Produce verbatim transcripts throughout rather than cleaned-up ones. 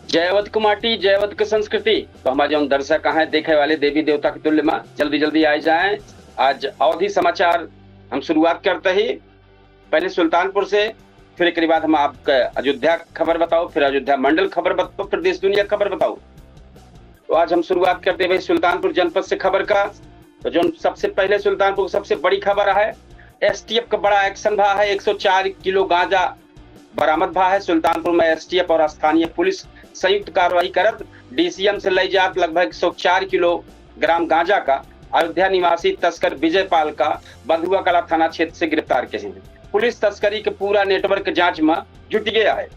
जय अवध के माटी, जय अवध के संस्कृति। तो हमारे जौन दर्शक हैं, देखे वाले देवी देवता के तुल्य में, जल्दी जल्दी आए जाएं। आज अवधी समाचार हम शुरुआत करते ही पहले सुल्तानपुर से, फिर एक बाद हम आपके अयोध्या खबर बताओ, फिर अयोध्या मंडल खबर बताओ, फिर देश दुनिया खबर बताओ। तो आज हम शुरुआत करते हैं भाई सुल्तानपुर जनपद से खबर का। तो जो सबसे पहले सुल्तानपुर की सबसे बड़ी खबर है, एसटीएफ का बड़ा एक्शन भा है, एक सौ चार किलो गांजा बरामद भा है। सुल्तानपुर में एसटीएफ और स्थानीय पुलिस संयुक्त कार्रवाई करत डीसीएम से लई जात लगभग एक सौ चार किलो ग्राम गांजा का अयोध्या निवासी तस्कर विजय पाल का बधुआ कला थाना क्षेत्र से गिरफ्तार किहे हैं। पुलिस तस्करी के पूरा नेटवर्क जांच में जुट गया है।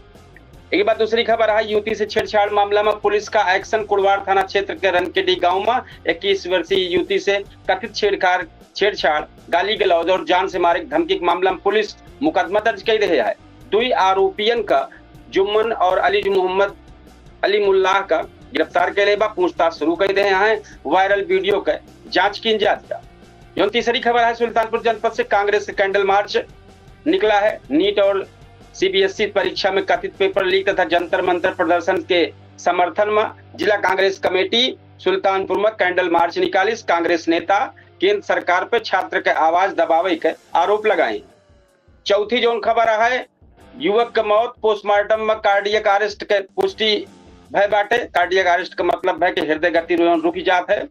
एक बात दूसरी खबर है, युवती से छेड़छाड़ मामला में पुलिस का एक्शन। कुड़वार थाना क्षेत्र के रनकेडी गांव में इक्कीस वर्षीय युवती से कथित छेड़छाड़, छेड़छाड़, गाली गलौज और जान से मारे की धमकी के मामला में पुलिस मुकदमा दर्ज कर रहे है। दुई आरोपियन का जुम्मन और अली मोहम्मद, अली मुल्लाह का गिरफ्तार कर ले बा, पूछताछ शुरू कर दे हैं। वायरल वीडियो का जांच की जात बा। जौन तीसरी खबर है सुल्तानपुर जनपद से, कांग्रेस के कैंडल मार्च निकला है। नीट और सीबीएसई परीक्षा में कथित पेपर लीक तथा जंतर मंतर प्रदर्शन के समर्थन में जिला कांग्रेस कमेटी सुल्तानपुर में कैंडल मार्च निकालिस। कांग्रेस नेता केंद्र सरकार पे छात्र के आवाज दबावे के आरोप लगाए। चौथी जौन खबर है, युवक के मौत, पोस्टमार्टम में कार्डियक अरेस्ट के पुष्टि भय बाटे। कार्डियक अरेस्ट का मतलब है कि हृदय गति रुकी जात है।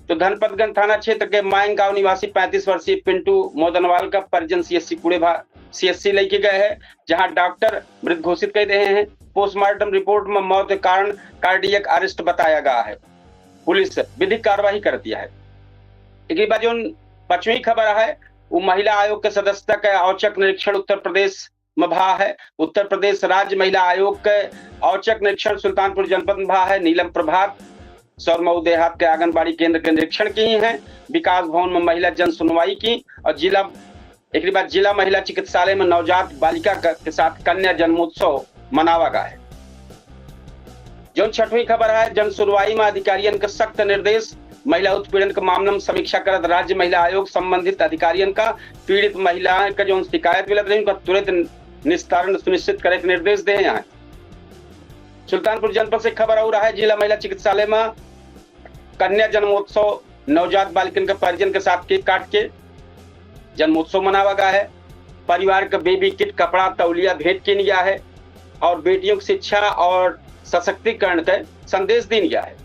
तो धनपतगंज थाना क्षेत्र के मायंग गांव निवासी पैंतीस वर्षीय पिंटू मोदनवाल का परिजन सीएससी कुड़े भा सीएससी लेके गए हैं, जहां डॉक्टर मृत घोषित कर रहे हैं। पोस्टमार्टम रिपोर्ट में मौत के कारण कार्डियक अरेस्ट बताया गया है। पुलिस विधिक कार्रवाई कर दिया है। एक बाद जौन पांचवी खबर है, वो महिला आयोग के सदस्यता का औचक निरीक्षण उत्तर प्रदेश में भा है। उत्तर प्रदेश राज्य महिला आयोग के औचक निरीक्षण सुल्तानपुर जनपद में भा है। नीलम प्रभात सौर मऊ देहात के आंगनबाड़ी केंद्र के निरीक्षण की हैं। विकास भवन में महिला जन सुनवाई की और जिला, एक बाद जिला महिला चिकित्सालय में नवजात बालिका क-, के साथ कन्या जन्मोत्सव मनावा गया है। जौन छठवीं खबर है, जन सुनवाई में अधिकारियन के सख्त निर्देश। महिला उत्पीड़न के मामला में समीक्षा करत राज्य महिला आयोग संबंधित अधिकारियन का पीड़ित महिलाएं का जौन शिकायत मिलत रही, उनका तुरंत निस्तारण सुनिश्चित करे के निर्देश दे हैं। सुल्तानपुर जनपद से खबर और है, जिला महिला चिकित्सालय में कन्या जन्मोत्सव, नवजात बालिकन के परिजन के साथ केक काट के जन्मोत्सव मनावा गया है। परिवार के बेबी किट, कपड़ा, तौलिया भेंट किन गया है और बेटियों की शिक्षा और सशक्तिकरण के संदेश दीन गया है।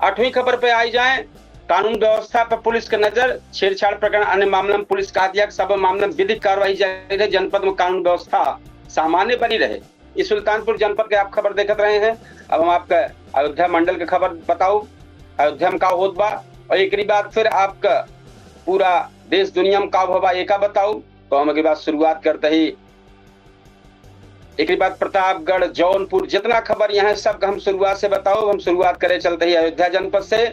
आठवीं खबर पे आई जाए, कानून व्यवस्था पर पुलिस के नजर। छेड़छाड़ प्रकरण अन्य मामला में पुलिस का दिया, सब मामला में विधिक कार्रवाई जारी रहे, जनपद में कानून व्यवस्था सामान्य बनी रहे। इस सुल्तानपुर जनपद के आप खबर देखत रहे हैं। अब हम आपका अयोध्या मंडल के खबर बताऊ, अयोध्या में का होत बा, और एकरी बाद फिर आपका पूरा देश दुनिया में का भवा एका बताऊ। तो हम एकरी बाद शुरुआत करते ही, एकरी बाद प्रतापगढ़, जौनपुर, जितना खबर यहाँ है, सबका हम शुरुआत से बताऊ। हम शुरुआत करे चलते ही अयोध्या जनपद से।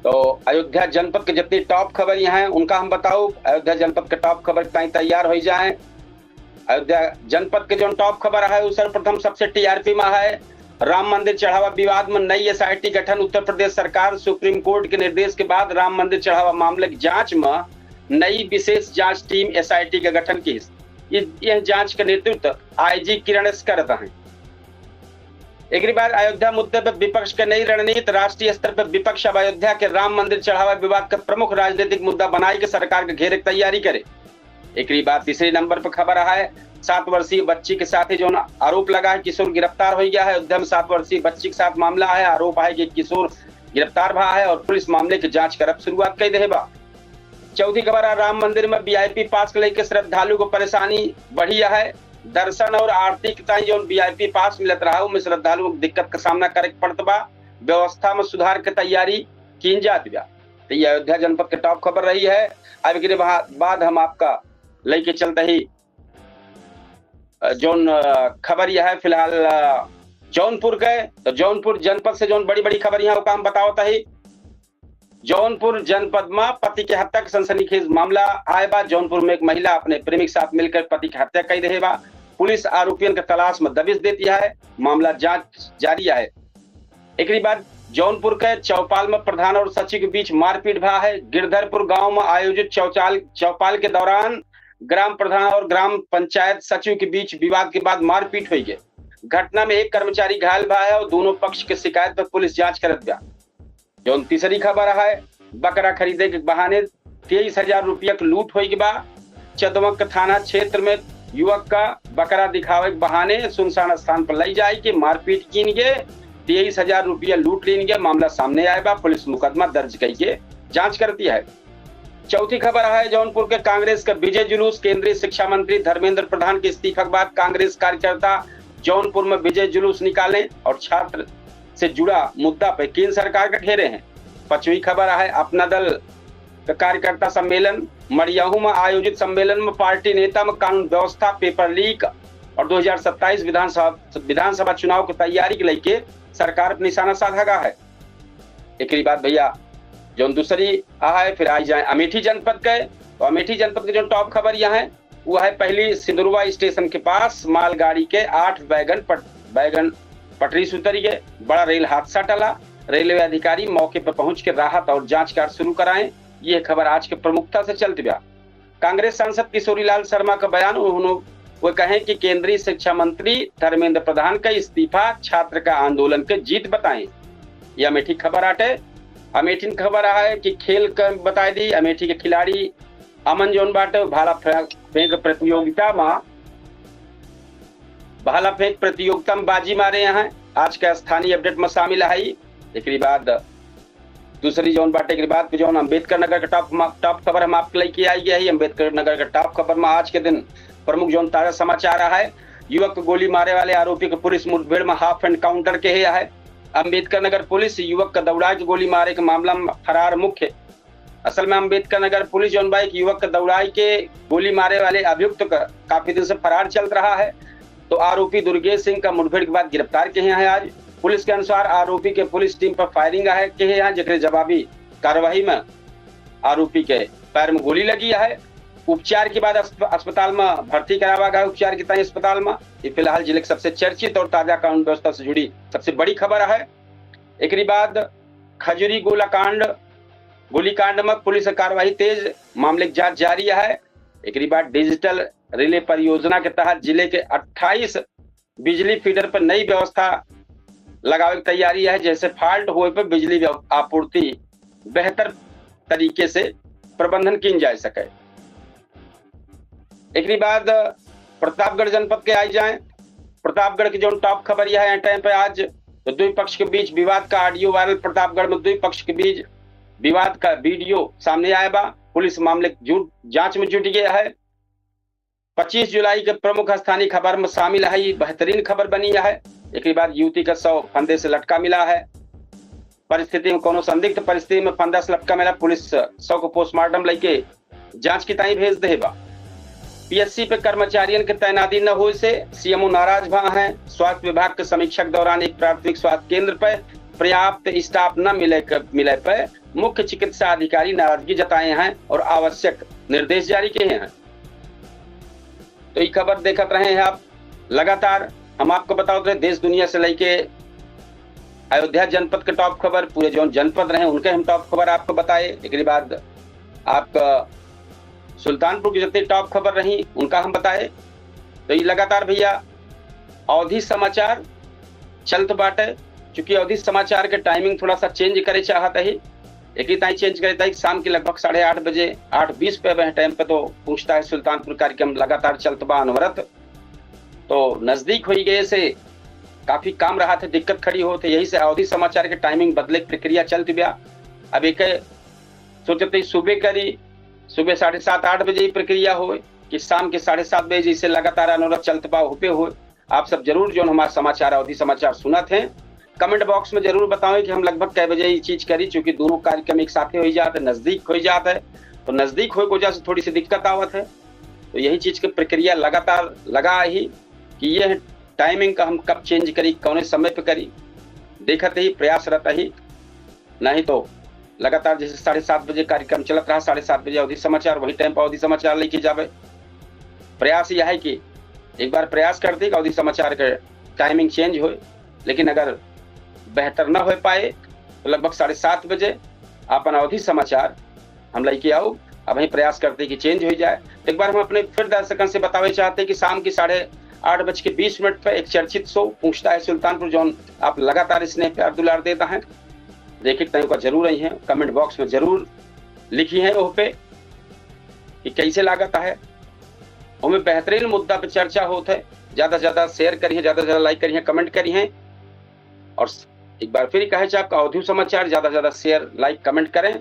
तो अयोध्या जनपद के जितनी टॉप खबर यहाँ है, उनका हम बताऊ। अयोध्या जनपद के टॉप खबर ताई तैयार हो जाए। अयोध्या जनपद के जौन टॉप खबर है, वो सर्वप्रथम सबसे टीआरपी में है। राम मंदिर चढ़ावा विवाद में नई एसआईटी गठन। उत्तर प्रदेश सरकार सुप्रीम कोर्ट के निर्देश के बाद राम मंदिर चढ़ावा मामले की जांच में नई विशेष जांच टीम एसआईटी का गठन की। इस, यह जांच का नेतृत्व आईजी किरण एस करत हैं। एकरी बाद अयोध्या मुद्दे पर विपक्ष के नई रणनीति। राष्ट्रीय स्तर पर विपक्ष अब अयोध्या के राम मंदिर चढ़ावा विवाद का प्रमुख राजनीतिक मुद्दा बनाई के सरकार के घेरे की तैयारी करे। एकरी बाद तीसरे नंबर पर खबर है, सात वर्षीय बच्ची के साथ ही जौन आरोप लगा है, किशोर गिरफ्तार हो गया है। अयोध्या में सात वर्षीय बच्ची के साथ मामला है, आरोप है कि किशोर गिरफ्तार भा है और पुलिस मामले की जांच करब शुरुआत कर दे बा। चौथी खबर है, राम मंदिर में वीआईपी पास के लेके श्रद्धालु को परेशानी बढ़ी है। दर्शन और आरती के ताई जौन वीआईपी पास मिलत रहा, उनमें श्रद्धालु को दिक्कत का सामना करे के पड़त बा। व्यवस्था में सुधार के तैयारी कीन जात बा। तो ये अयोध्या जनपद के टॉप खबर रही है। अब एकरे बहा-, बाद हम आपका लेके चलते ही, अ, जौन, अ, खबर यह है फिलहाल, अ, जौनपुर के, तो जौनपुर जनपद से जौन बड़ी-बड़ी खबर यहाँ ओका हम बतावत ही। जौनपुर जनपद में पति के हत्या के सनसनीखेज मामला आए बा। जौनपुर में एक महिला अपने प्रेमी के साथ मिलकर पति की हत्या कर दे बा। पुलिस आरोपियन के तलाश में दबिश देती है। मामला जांच जारी है। एकरी बाद जौनपुर के चौपाल में प्रधान और सचिव के बीच मारपीट भा है। गिरधरपुर गांव में आयोजित चौचाल, चौपाल के दौरान ग्राम प्रधान और ग्राम पंचायत सचिव के बीच विवाद के बाद मारपीट हुई है। घटना में एक कर्मचारी घायल भा है और दोनों पक्ष के शिकायत पर पुलिस जांच करत बा। जौन तीसरी खबर है, बकरा खरीदे के बहाने तेईस हजार रुपया के लूट होइ के बा। चंदवक थाना क्षेत्र में युवक का बकरा दिखावे के बहाने सुनसान स्थान पर लई जाए के मारपीट कीन के तेईस हजार रुपया लूट लीन के मामला सामने आए बा। पुलिस मुकदमा दर्ज कई के जांच करती है। चौथी खबर है, जौनपुर के कांग्रेस का विजय जुलूस, केंद्रीय शिक्षा मंत्री धर्मेंद्र प्रधान के इस्तीफा के बाद कांग्रेस कार्यकर्ता जौनपुर में विजय जुलूस निकाले और छात्र से जुड़ा मुद्दा पे केंद्र सरकार का घेरे हैं। पांचवी खबर है, अपना दल का कार्यकर्ता सम्मेलन, मड़ियाहू में आयोजित सम्मेलन में पार्टी नेता में कानून व्यवस्था, पेपर लीक और दो हज़ार सत्ताईस विधानसभा, विधानसभा चुनाव की तैयारी के लेके सरकार पर निशाना साधा गा है। एकरी बाद भैया जौन दूसरी आ है, फिर आई जाए अमेठी जनपद के, तो अमेठी जनपद के जौन टॉप खबर यहाँ है, वो है पहली सिंदुरवा स्टेशन के पास मालगाड़ी के आठ वैगन पट-, वैगन पटरी से उतरी गए, बड़ा रेल हादसा टला, रेलवे अधिकारी मौके पर पहुंच के राहत और जांच कार्य शुरू कराएं। ये खबर आज के प्रमुखता से चलत बा। कांग्रेस सांसद किशोरीलाल शर्मा का बयान, उन्होंने वो कहे कि केंद्रीय शिक्षा मंत्री धर्मेंद्र प्रधान का इस्तीफा छात्र का आंदोलन के जीत बताएं। यह अमेठी खबर आटे। अमेठी खबर है कि खेल का बताई दी, अमेठी के खिलाड़ी अमन जौन बाटे भाला फे-, फेंक प्रतियोगिता में, भाला फेंक प्रतियोगिता में बाजी मारे हैं। आज का स्थानीय अपडेट में शामिल है। एकरी बाद दूसरी जौन बाटे, एकरी बाद पे जौन अम्बेडकर नगर का टॉप मा-, टॉप खबर हम आपके लेके आई गया है। अम्बेडकर नगर का टॉप खबर में आज के दिन प्रमुख जौन ताजा समाचार रहा है, युवक को गोली मारे वाले आरोपी को पुलिस मुठभेड़ में हाफ एनकाउंटर के है। अम्बेडकर नगर पुलिस युवक का दौड़ा के गोली मारे के मामला में फरार मुख्य असल में अम्बेडकर नगर पुलिस जौन बा एक युवक के दौड़ाई के गोली मारे वाले अभियुक्त का काफी दिन से फरार चलत रहा है। तो आरोपी दुर्गेश सिंह का मुठभेड़ के बाद गिरफ्तार के हैं आज। पुलिस के अनुसार आरोपी के पुलिस टीम पर फायरिंग है के हैं, जेकरे जवाबी कार्रवाई में आरोपी के पैर में गोली लगी है। उपचार के बाद अस्प-, अस्पताल में भर्ती करावा गया, उपचार के ताई अस्पताल में। ये फिलहाल जिले के सबसे चर्चित और ताजा कानून व्यवस्था से जुड़ी सबसे बड़ी खबर है। एकरी बाद खजूरी गोलाकांड, गोलीकांड में पुलिस के कार्रवाई तेज, मामले की जांच जारी है। एकरी बाद डिजिटल रिले परियोजना के तहत जिले के अट्ठाईस बिजली फीडर पर नई व्यवस्था लगावे की तैयारी है, जैसे फाल्ट होए पर बिजली व्यव-, आपूर्ति बेहतर तरीके से प्रबंधन कीन जा सके। एकरी बाद प्रतापगढ़ जनपद के आई जाए। प्रतापगढ़ की जौन टॉप खबर यह है टाइम पे आज, तो दुई पक्ष के बीच विवाद का ऑडियो वायरल। प्रतापगढ़ में दुई पक्ष के बीच विवाद का वीडियो सामने आया बा। पुलिस मामले की जुट, जांच में जुट गया है। पच्चीस जुलाई के प्रमुख स्थानीय खबर में शामिल है, ये बेहतरीन खबर बनी है। एकरी बाद युवती का शव फंदे से लटका मिला है। परिस्थिति में कोनो संदिग्ध परिस्थिति में फंदा से लटका मिला, पुलिस शव को पोस्टमार्टम लेके जांच की ताई भेज दे बा। पीएससी पे कर्मचारियन के तैनाती न होए से सीएमओ नाराज भा हैं। स्वास्थ्य विभाग के समीक्षा के दौरान एक प्राथमिक स्वास्थ्य केंद्र पर पर्याप्त स्टाफ न मिले क-, मिले पर मुख्य चिकित्सा अधिकारी नाराजगी जताए हैं और आवश्यक निर्देश जारी किए हैं। तो ये खबर देखत रहे हैं आप। लगातार हम आपको बतावत रहे देश दुनिया से लेके अयोध्या जनपद के टॉप खबर, पूरे जौन जनपद रहे उनके हम टॉप खबर आपको बताए। एकरी बाद आपका सुल्तानपुर की जितनी टॉप खबर रही उनका हम बताए। तो ये लगातार भैया अवधी समाचार चलत बाटे। चूंकि अवधी समाचार के टाइमिंग थोड़ा सा चेंज करे चाहत ही, एक ही ताई चेंज करे ताई शाम के लगभग साढ़े आठ बजे, आठ बीस पे वह टाइम पे तो पहुंचता है सुल्तानपुर कार्यक्रम लगातार चलत बा अनवरत। तो नजदीक हो गए से काफी काम रहा थे, दिक्कत खड़ी हो थे, यही से अवधी समाचार के टाइमिंग बदले की प्रक्रिया चलत बा। अब एक सोचते ही सुबह करी, सुबह साढ़े सात आठ बजे ही प्रक्रिया हो कि शाम के साढ़े सात बजे जैसे लगातार अनवरत चलत बा, हो पे हो। आप सब जरूर जौन हमार समाचार, अवधी समाचार सुनत हैं, कमेंट बॉक्स में जरूर बतावें कि हम लगभग कै बजे ये चीज करी, चूंकि दोनों कार्यक्रम एक साथे हो जात है, नजदीक हो जात है, तो नजदीक होए की वजह से थोड़ी सी दिक्कत आवत है। तो यही चीज के प्रक्रिया लगातार लगा ही कि यह टाइमिंग का हम कब चेंज करी, कौने समय पे करी, देखत ही प्रयासरत ही। नहीं तो लगातार जैसे साढ़े सात बजे कार्यक्रम चलत रहा, साढ़े सात बजे अवधी समाचार, वही टाइम पर अवधी समाचार लेके जावे। प्रयास यह है कि एक बार प्रयास करते कि अवधी समाचार के टाइमिंग चेंज होए, लेकिन अगर बेहतर न हो पाए तो लगभग साढ़े सात बजे अपन अवधी समाचार हम लेके आओ। अब हम प्रयास करते कि चेंज हो जाए। तो एक बार हम अपने फिर दर्शकन से बतावे चाहते कि शाम की साढ़े आठ बज के बीस मिनट पे एक चर्चित शो पूछता है सुल्तानपुर, जौन आप लगातार स्नेह प्यार दुलार देता है। देखित नहीं का जरूर आई हैं, कमेंट बॉक्स में जरूर लिखी हैं ओह पे कि कैसे लागत है। ओमे बेहतरीन मुद्दा पे चर्चा होत है। ज्यादा से ज्यादा शेयर करिए, ज्यादा से ज्यादा लाइक करिए, कमेंट करिए। और एक बार फिर कहे चाहे आपका अवधी समाचार ज्यादा से ज्यादा शेयर, लाइक, कमेंट करें।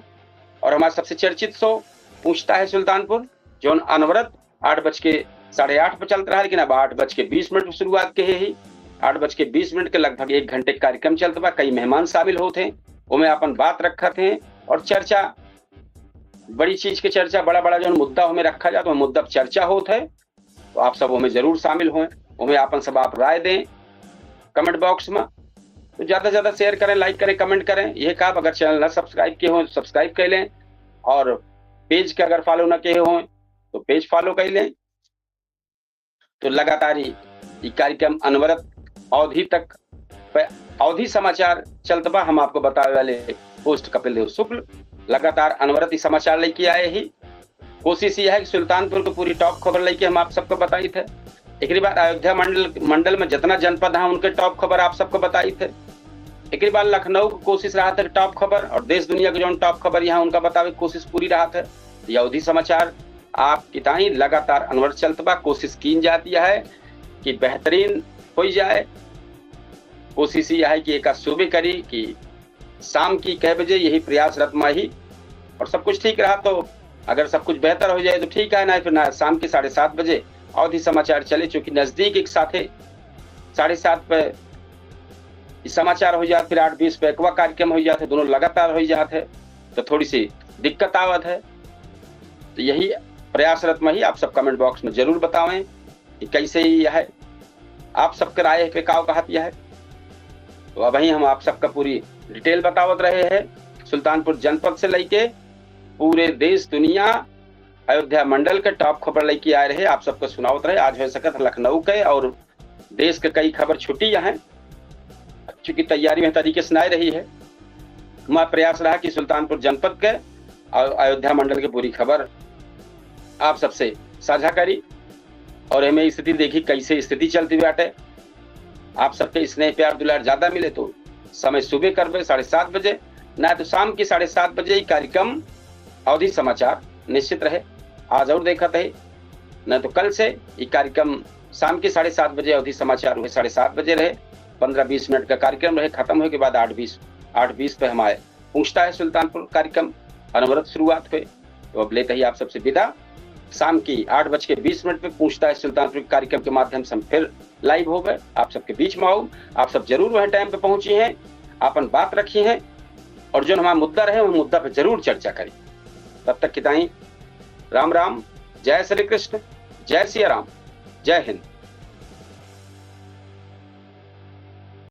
और हमारा सबसे चर्चित शो पूछता है सुल्तानपुर, जौन अनवरत आठ बज के साढ़े आठ पे चलत रहा, लेकिन अब आठ बज के बीस मिनट की शुरुआत के ही, आठ बज के बीस मिनट के लगभग एक घंटे के कार्यक्रम चलत बा। कई मेहमान शामिल होत हैं, ओमे अपन बात रखत हैं और चर्चा, बड़ी चीज के चर्चा, बड़ा बड़ा जौन मुद्दा ओमे रखा जात, वो मुद्दा पे चर्चा होत है। तो आप सब ओमे जरूर शामिल होएं, ओमे आपन सब आप राय दें कमेंट बॉक्स में। तो ज्यादा से ज्यादा शेयर करें, लाइक करें, कमेंट करें। ये कहा, अगर चैनल ना सब्सक्राइब किए हों, सब्सक्राइब कर लें, और पेज के अगर फॉलो ना किए हों तो पेज फॉलो कर लें। तो लगातार ही ई कार्यक्रम अनवरत अवधी तक पे अवधी समाचार चलत बा। हम आपको बतावे वाले होस्ट कपिल देव शुक्ल लगातार अनवरत ई समाचार लेके आए ही। कोशिश यह है कि सुल्तानपुर के पूरी टॉप खबर लेके हम आप सबको बताई थे। एकरे बाद अयोध्या मंडल, मंडल में जितना जनपद है उनके टॉप खबर आप सबको बताई थे। एकरे बाद लखनऊ की कोशिश रहा था टॉप खबर और देश दुनिया के जौन टॉप खबर यहाँ उनका बतावे की कोशिश पूरी रहा था। ये अवधी समाचार आपकी ताई लगातार अनवरत चलत बा। कोशिश कीन जाती है कि बेहतरीन हो जाए। कोशिश यह है कि एक सुबह करी कि शाम की कै बजे यही प्रयासरत मा ही, और सब कुछ ठीक रहा तो अगर सब कुछ बेहतर हो जाए तो ठीक है, ना फिर ना शाम के साढ़े सात बजे अवधी समाचार चले, चूंकि नजदीक एक साथे साढ़े सात पे ई समाचार हो जात, फिर आठ बीस पे एकवा कार्यक्रम हो जात है, दोनों लगातार हो जात है, तो थोड़ी सी दिक्कत आवत है। तो यही प्रयासरत मा ही आप सब कमेंट बॉक्स में जरूर बतावें कि कैसे ही यह है, आप सबके राय पे काव कहत यह है। तो अबहीं हम आप सबका पूरी डिटेल बतावत रहे हैं, सुल्तानपुर जनपद से लेके पूरे देश दुनिया अयोध्या मंडल के टॉप खबर लेके आए रहे, आप सबको सुनावत रहे। आज हो सकत लखनऊ के और देश के कई खबर छुट्टी यहाँ, चूंकि तैयारी में तरीके से ना रही है। हमारा प्रयास रहा कि सुल्तानपुर जनपद के और अयोध्या मंडल के पूरी खबर आप सबसे साझा करी और एमे स्थिति देखी, कैसे स्थिति चलती बाटे। आप सबके स्नेह प्यार दुलार ज्यादा मिले तो समय सुबह करबे साढ़े सात बजे, ना तो शाम की साढ़े सात बजे ही कार्यक्रम अवधी समाचार निश्चित रहे। आज और देखत है, ना तो कल से ये कार्यक्रम शाम की साढ़े सात बजे अवधी समाचार हुए, साढ़े सात बजे रहे, पन्द्रह बीस मिनट का कार्यक्रम रहे, खत्म होए के बाद आठ बीस, आठ बीस पे हमारे पूछता है सुल्तानपुर कार्यक्रम अनवरत शुरुआत हुए। तो अब लेते ही आप सबसे विदा। शाम की आठ बज के बीस मिनट पे पूछता है सुल्तानपुर कार्यक्रम के माध्यम से हम फिर लाइव हो गए, आप सबके बीच में आऊ। आप सब जरूर वह टाइम पे पहुंची हैं, अपन बात रखी हैं, और जो हमारा मुद्दा रहे, वह मुद्दा पे जरूर चर्चा करी। तब तक की ताई राम राम, जय श्री कृष्ण, जय सिया राम, जय हिंद।